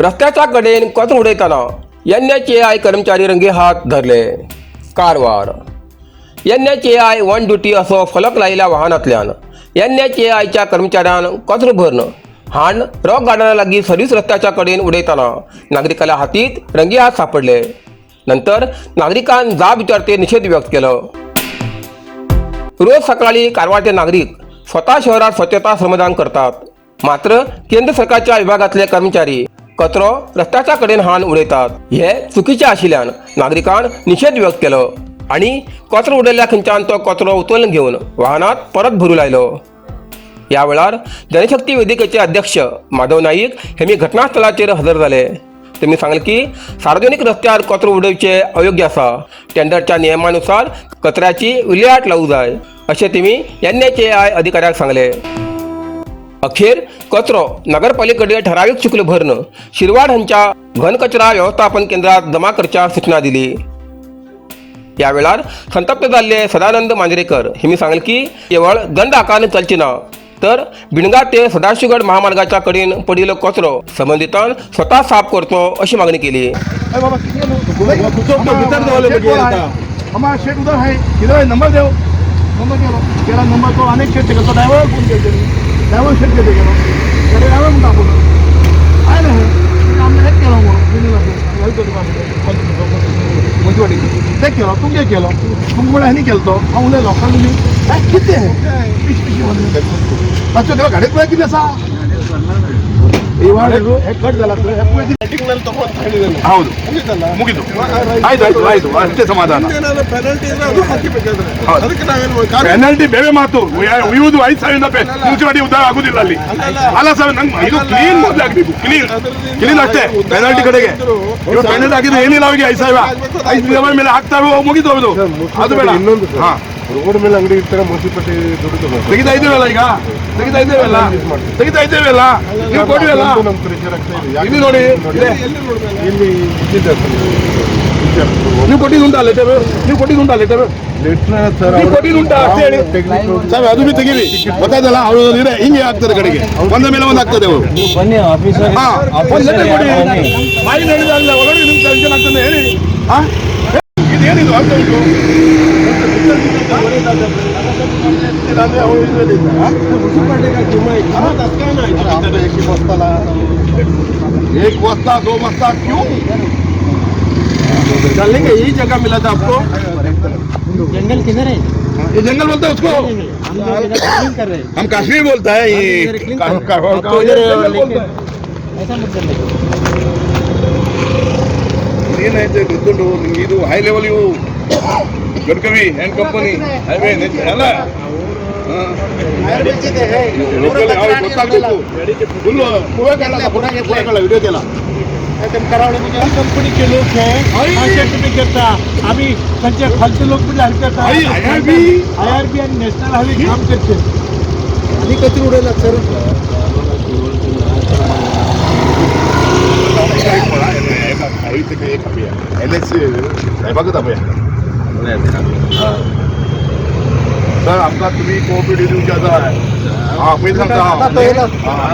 रस्त्याच्या कडेन कचरो उडयतना एनएचएआय कर्मचारी रंगे हात धरले. कारवार एनएचएआय वन ड्युटी असो फलक लायिल्ल्या वाहनांतल्यान एनएचएआयच्या कर्मचाऱ्यान कचरो भरून हाण रॉक गार्डना लागीं सर्वीस रस्त्याच्या कडेन उडयतना नागरिकाल्या हातीत रंगे हात सापडले. नंतर नागरिकान जाब विचारते निषेध व्यक्त केलो. रोज सकाळी कारवारचे नागरिक स्वतः शहरात स्वच्छता श्रमदान करतात, मात्र केंद्र सरकारच्या विभागातले कर्मचारी कचरो रस्त्याच्या कडेन हाण उडयतात. हे चुकीचे आशिल्ल्यान नागरिकान निषेध व्यक्त केलो आणि कचरो उडयल्ल्या खंयच्यान तो कचरो उचलून घेवन वाहनात परत भरू लायलो. या वेळार जनशक्ती वेदिकेचे अध्यक्ष माधव नाईक हेमी घटनास्थळाचेर हजर जाले. तेमी सांगले की सार्वजनिक रस्त्यार कचरो उडोवचे अयोग्य आसा. टेंडरच्या नियमानुसार कचऱ्याची विल्हेवाट लावूं जाय अशें तेमी एनएचएआय अधिकाऱ्याक सांगले. अखेर कचरो नगरपालिकेकडे ठराविक शुल्क भरून शिरवाड हांच्या घनकचरा व्यवस्थापन केंद्रात जमा करच्या सूचना दिली. या वेळार संतप्त जाल्ले सदानंद मांजरेकर हेमी सांगले की केवळ दंड आकारणी चलची ना, तर बिणगा ते सदाशिवगड महामार्गाच्या कडेन पडिल्लो कचरो संबंदितान स्वतः साफ करचो अशी मागणी केली. हमारा शेट उधर है, इधर है, नंबर देव. नंबर गेलो, गेला नंबर तो अनेक शेट तो ड्रायव्हर फोन केले, ड्रायव्हर शेट केले गेलो, त्याला ड्रायव्हर म्हणून दाखवलं काय नाही, आम्ही हेच केलं म्हणून ते केलं, तुमगे केलं, तुमकां म्हणल्यार हेणी केलो तो. हांव उलयलो लोकांक, तुमी काय कितें पिशी पिशी मातशें तेव्हा गाडयेत पळय कितें आसा. हे कट जाला, हे पळय. ಹೌದು, ಮುಗಿದು. ಆಯ್ತು ಆಯ್ತು ಆಯ್ತು, ಅಷ್ಟೇ ಸಮಾಧಾನ. ಪೆನಾಲ್ಟಿ ಬೇರೆ ಮಾತು. ಉಯ್ಯುವುದು 5,000 ಮುನ್ಸಿಪಾಲಿಟಿ ಉದ್ಧಾರ ಆಗುದಿಲ್ಲ ಅಲ್ಲಿ. ಅಲ್ಲ ಸರ್, ನಂಗೆ ಇದು ಕ್ಲೀನ್ ಮೊದಲು ಆಗ್ಬೇಕು. ಕ್ಲೀನ್ ಕ್ಲೀನ್ ಅಷ್ಟೇ. ಪೆನಾಲ್ಟಿ ಕಡೆಗೆ ಇವಾಗ ಪೆನಾಲ್ಟಿ ಆಗಿದ್ರೆ ಏನಿಲ್ಲ ಅವರಿಗೆ. 5,000 5,000 ಮೇಲೆ ಹಾಕ್ತಾರೆ, ಮುಗಿದು ಹೌದು. ಅದು ಬೇಡ. ಇನ್ನೊಂದು ಹಾ. ರೋಡ್ ಮೇಲೆ ಅಂಗಡಿ ಇರ್ತಾರೆ, ಮುನ್ಸಿಪಾಲಿಟಿ ದುಡ್ಡು ತಗೊಂಡು ತೆಗಿತಾ ಇದ್ದೇವಲ್ಲ, ಈಗ ತೆಗಿತಾ ಇದ್ದೇವಲ್ಲ, ತೆಗಿತಾ ಇದ್ದೇವಲ್ಲ, ನೀವು ಕೊಡುವಲ್ಲ. ನಮ್ ಪ್ರೆಷರ್ ಆಗ್ತಾ ಇದೆ. ಯಾಕೆ ಇಲ್ಲಿ ನೋಡಿ, ಇದೆ. ಇಲ್ಲಿ ಇಲ್ಲಿದೆ ಸರ್. ನೀವು ಕೊಟ್ಟಿದ್ದುಂಟಾ ಲೆಟರ್? ನೀವು ಕೊಟ್ಟಿದ್ದುಂಟಾ ಲೆಟರ್? Letter sir. ನೀವು ಕೊಟ್ಟಿದ್ದುಂಟಾ ಅಷ್ಟೇ ಹೇಳಿ. ಸರ್, ಅದು ಬಿ ತೆಗೀರಿ. ಗೊತ್ತಾಯ್ತಲ್ಲ, ಅವರು ಇದೆ ಹಿಂಗೆ ಆಗ್ತದೆ. ಕಡೆಗೆ ಒಂದ ಮೇಲೆ ಒಂದು ಆಗ್ತದೆ ಅವರು. ಬನ್ನಿ ಆಫೀಸರ್. ಹಾ, ಒಂದು ಲೆಟರ್ ಕೊಡಿ. ಬಾಯಿ ಹೇಳಿದ ಒಳಗಡೆ ನಿಮ್ಗೆ ಟೆನ್ಷನ್ ಆಗ್ತದೆ ಹೇಳಿ. ಹಾ, ಇದೇನಿದು ಆಗ್ತಾ ಉಂಟು? ಅಂದ್ರೆ ಅವ್ರು ಇದ್ರಲ್ಲಿ ಇದ್ದಾರಾ? एक बस्ता, दो बस्ता क्यों डालेंगे? यही जगह मिला था आपको. जंगल किधर है? ये जंगल बोलते हैं उसको. हम लोग इधर क्लीन कर रहे हैं. हम कश्मीर बोलता है ये. इधर clean कर रहे हैं. आपको इधर लेके- बोलता है. ऐसा मत करने को. ಇದೇನೈತೆ ಗೊತ್ತುಂಟು ನಿಮ್ಗೆ? ಇದು ಹೈ ಲೆವೆಲ್. ಇವು ಗಡ್ಕವಿ ಆ್ಯಂಡ್ ಕಂಪನಿ ಹೈವೇ ಅಲ್ಲ. ಲೋಕಲ್ ಅವ್ರಿಗೆ ಗೊತ್ತಾಗ್ಬೇಕು. ಫುಲ್ व्हिडिओ केला. कंपनी के लोग हैं, भी करता. आम्ही त्यांच्या खालचे लोक पण हेल्प करतात. IRB. IRB आणि नॅशनल हायवे काम करते. आणि कचरा उडवला सर. एन एस साहेबाकच आपया. सर, आमकां तुमी कोऑपरेटिव्ह दिवचे जाय. हा, पयलीं सांगता हांव. हा,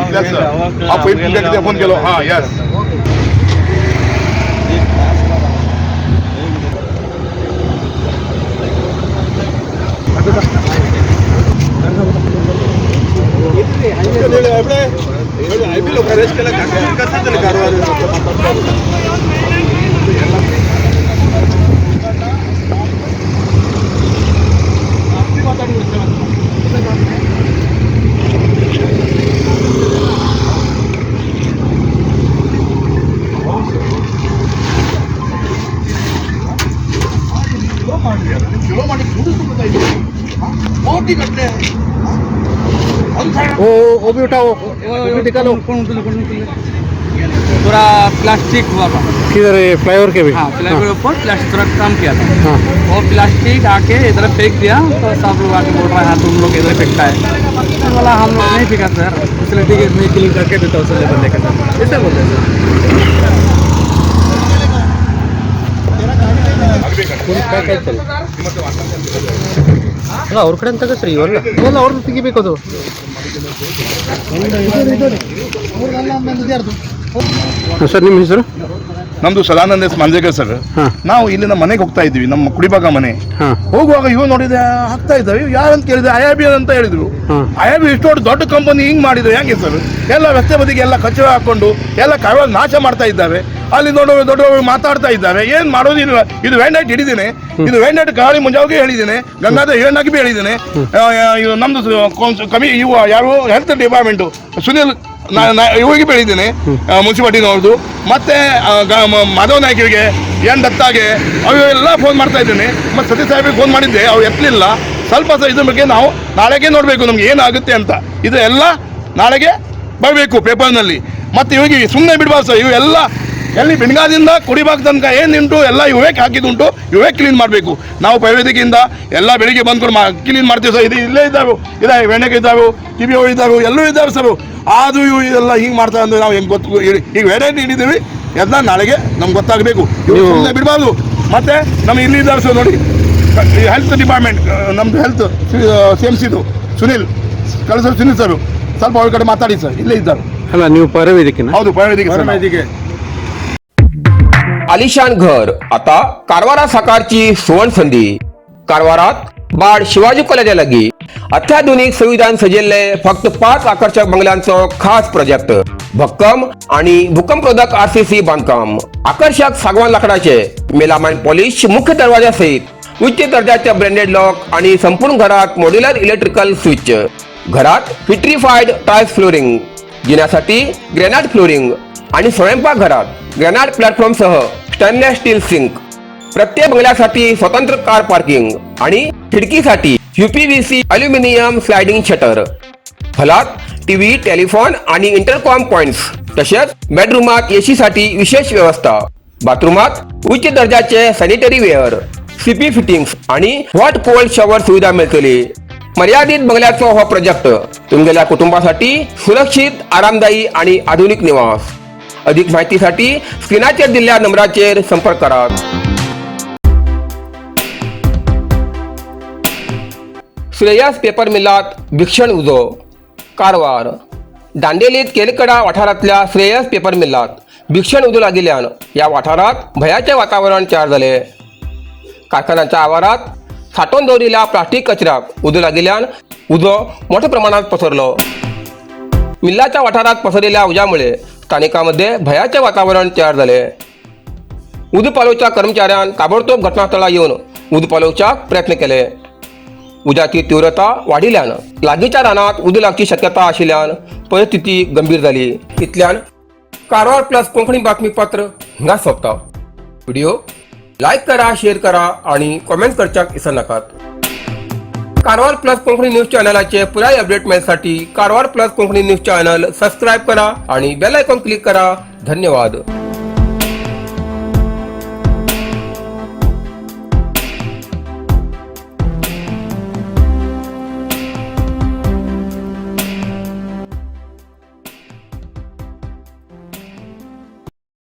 इतलेंच सर. हांव पयलीं तुमकां कितें फोन केलो. हा, येस. ಚಲೋ ಮಾಡಿ ದುಡ್ಡು ಕೋಟಿ ಗಟ್ಟಲೆ. ओ भी उठाओ, वो भी निकालो. पूरा प्लास्टिक हुआ था. किधर है फ्लाईओवर के भी? हाँ, फ्लाईओवर ऊपर प्लास्टिक थोड़ा काम किया था. हाँ. वो प्लास्टिक आके इधर फेंक दिया, तो सब लोग आके बोल रहा है, हाँ, तुम लोग इधर फेंकता है. तो बोला, हम लोग नहीं फेंका सर. इसलिए ठीक है, मैं क्लीन करके देता हूँ सर, बंदे के साथ ऐसे बोलते हैं सर. ಅಲ್ಲ, ಅವ್ರ ಕಡೆ ತಗಸ್ರಿ ಇವೆಲ್ಲ. ಎಲ್ಲ ಅವ್ರದ್ದು ತೆಗಿಬೇಕು ಅದು. ಸರ್, ನಿಮ್ಮ ಹೆಸರು? ನಮ್ದು ಸದಾನಂದ ಎಸ್ ಮಾಂಜೇಕರ್ ಸರ್. ನಾವು ಇಲ್ಲಿಂದ ಮನೆಗೆ ಹೋಗ್ತಾ ಇದ್ವಿ, ನಮ್ಮ ಕುಡಿಬಾಗ ಮನೆ. ಹೋಗುವಾಗ ಇವು ನೋಡಿದೆ, ಹಾಕ್ತಾ ಇದ್ದಾವೆ. ಇವ್ ಯಾರಂತ ಕೇಳಿದೆ, I B ಅಂತ ಹೇಳಿದ್ರು. I B ಇಷ್ಟು ದೊಡ್ಡ ದೊಡ್ಡ ಕಂಪನಿ ಹಿಂಗ್ ಮಾಡಿದ್ರು ಹೆಂಗೆ ಸರ್? ಎಲ್ಲ ರಸ್ತೆ ಬದಿಗೆ ಎಲ್ಲ ಕಚಡ ಹಾಕೊಂಡು ಎಲ್ಲ ಕಾವಲ್ ನಾಶ ಮಾಡ್ತಾ ಇದ್ದಾವೆ. ಅಲ್ಲಿ ದೊಡ್ಡ ದೊಡ್ಡವರು ಮಾತಾಡ್ತಾ ಇದ್ದಾರೆ, ಏನ್ ಮಾಡೋದಿಲ್ಲ. ಇದು ವೆಂಡೈಟ್ ಹಿಡಿದೇನೆ, ಇದು ವೆಂಡೈಟ್ ಗಾಳಿ ಮುಂಜಾವಿಗೆ ಹೇಳಿದ್ದೇನೆ, ಗಂಗಾಧರ್ ಹಿರಣ್ಣಗೆ ಬಿ ಹೇಳಿದ್ದೇನೆ. ಇವು ನಮ್ದು ಕಮಿ ಇವು ಯಾರು ಹೆಲ್ತ್ ಡಿಪಾರ್ಟ್ಮೆಂಟು ಸುನಿಲ್ ಇವರಿಗೆ ಬೆಳಿದ್ದೇನೆ, ಮುನ್ಸಿಪಾಲ್ಟಿನವ್ರದ್ದು. ಮತ್ತೆ ಮಾಧವ್ ನಾಯ್ಕರಿಗೆ, ಎನ್ ದತ್ತಾಗೆ ಅವೆಲ್ಲ ಫೋನ್ ಮಾಡ್ತಾ ಇದ್ದೇನೆ. ಮತ್ತು ಸತೀಶ್ ಸಾಹೇಬಿಗೆ ಫೋನ್ ಮಾಡಿದ್ದೆ, ಅವ್ರು ಎತ್ತಲಿಲ್ಲ. ಸ್ವಲ್ಪ ಸಹ ಇದ್ರ ಬಗ್ಗೆ ನಾವು ನಾಳೆಗೆ ನೋಡಬೇಕು ನಮ್ಗೆ ಏನಾಗುತ್ತೆ ಅಂತ. ಇದು ಎಲ್ಲ ನಾಳೆಗೆ ಬರಬೇಕು ಪೇಪರ್ನಲ್ಲಿ. ಮತ್ತು ಇವರಿಗೆ ಸುಮ್ಮನೆ ಬಿಡಬಾರ್ದು ಸರ್. ಇವೆಲ್ಲ ಎಲ್ಲಿ ಬೆಣಗಾದಿಂದ ಕುಡಿಬಾಗ್ ತನಕ ಏನುಂಟು ಎಲ್ಲ ಇವೇ ಹಾಕಿದುಂಟು, ಇವೇ ಕ್ಲೀನ್ ಮಾಡಬೇಕು. ನಾವು ಪ್ರೈವೇಟಿಗಿಂದ ಎಲ್ಲ ಬೆಳಿಗ್ಗೆ ಬಂದ್ಕೊಂಡು ಕ್ಲೀನ್ ಮಾಡ್ತೀವಿ ಸರ್. ಇದು ಇಲ್ಲೇ ಇದ್ದಾವೆ, ಇದೆ ಬೆಣ್ಣೆಗೆ ಇದ್ದಾವೆ, ಟಿವಿ ಅವ್ರು ಇದ್ದಾವೆ, ಎಲ್ಲೂ ಇದ್ದಾವೆ ಸರ್. ಆದರೂ ಇವು ಇದೆಲ್ಲ ಹಿಂಗೆ ಮಾಡ್ತಾರೆ ಅಂದ್ರೆ ನಾವು ಹೆಂಗೆ ಗೊತ್ತು? ಈಗ ವೆರೈಟಿ ಹಿಡಿದೀವಿ, ಎಲ್ಲ ನಾಳೆಗೆ ನಮ್ಗೆ ಗೊತ್ತಾಗಬೇಕು. ಇವ್ರು ಸುಮ್ಮನೆ ಬಿಡಬಾರ್ದು. ಮತ್ತೆ ನಮ್ಮ ಇಲ್ಲಿ ಇದ್ದಾರೆ ಸರ್ ನೋಡಿ, ಹೆಲ್ತ್ ಡಿಪಾರ್ಟ್ಮೆಂಟ್ ನಮ್ಮದು ಹೆಲ್ತ್ CMCದು ಸುನಿಲ್ ಕಳಿಸೋ ಸುನಿಲ್ ಸರ್, ಸ್ವಲ್ಪ ಅವ್ರ ಕಡೆ ಮಾತಾಡಿ ಸರ್, ಇಲ್ಲೇ ಇದ್ದಾರೆ. ಅಲ್ಲ, ನೀವು ಪರವೇದಿಕೆನಾ? ಹೌದು, ಪರವೇದಿಕೆ ಸರ್ ನಾವು. आलिशान घर आता कारवारा साकारची सुवर्ण संधी. कारवारात बाड शिवाजी कॉलेजा लागीं अत्याधुनिक सुविधान सजिल्ले फक्त 5 आकर्षक बंगल्यांचो खास प्रोजेक्ट. भक्कम आणि भूकंपरोधक RCC बांधकाम, आकर्षक सागवान लाकडाचे मेलामाइन पॉलिश मुख्य दरवाजा सहित उच्च दर्जाचे ब्रँडेड लॉक आणि संपूर्ण घरात मॉड्युलर इलेक्ट्रिकल स्विच. घरात विट्रीफाईड टाइल्स फ्लोरिंग, जिन्यासाठी ग्रॅनाइट फ्लोरिंग आणि स्वयंपाकघरात ग्रॅनाइट प्लॅटफॉर्मसह स्टेनलेस स्टील सिंक. प्रत्येक बंगल्यासाठी स्वतंत्र कार पार्किंग आणि खिडकीसाठी UPVC aluminium sliding shutter. हॉलात TV, telephone आणि इंटरकॉम पॉइंट्स, तसेच बेडरूमात एसीसाठी विशेष व्यवस्था. बाथरूमात उच्च दर्जाचे सॅनिटरी वेअर, सीपी फिटिंग्स आणि हॉट कोल्ड शॉवर सुविधा मिळतली. मर्यादित बंगल्याचो हो प्रोजेक्ट, तुमगेल्या कुटुंबासाठी सुरक्षित, आरामदायी आणि आधुनिक निवास. अधिक माहितीसाठी स्क्रीनाचेर दिल्ल्या नंबराचेर संपर्क करात. श्रेयस पेपर मिलात भीषण उजो. कारवार दांडेलीत केलकडा वाठारांतल्या श्रेयस पेपर मिलात भीषण उजो लागिल्ल्यान ह्या वाठारात भंयाचें वातावरण तयार जालें. कारखान्याच्या आवारात सांठोवन दवरिल्ल्या प्लास्टीक कचऱ्याक उजो लागिल्ल्यान उजो मोठ्या प्रमाणात पसरलो. मिल्लाच्या वाठारात पसरिल्ल्या उज्यामुळे स्थानिकांमध्ये भयाचे वातावरण तयार जालें. उजो पालोवच्या कर्मचाऱ्यान ताबडतोब घटनास्थळार येवन उजो पालोवच्याक प्रयत्न केले. उज्याची तीव्रता वाडिल्ल्यान लागींच्या रानात उजो लागची शक्यता आशिल्ल्यान परिस्थिती गंभीर जाली. इतल्यान कारवार प्लस कोंकणी बातमीपत्र हिंगा सोंपता. व्हिडिओ लायक करा, शेअर करा आणि कॉमेंट करच्याक विसरनाकात. कारवार प्लस कोंकणी न्यूज चॅनलाचे पुराय अपडेट मेळसाठी Karwar plus Konkani news channel subscribe करा आणि बेल आयकॉन क्लिक करा. धन्यवाद.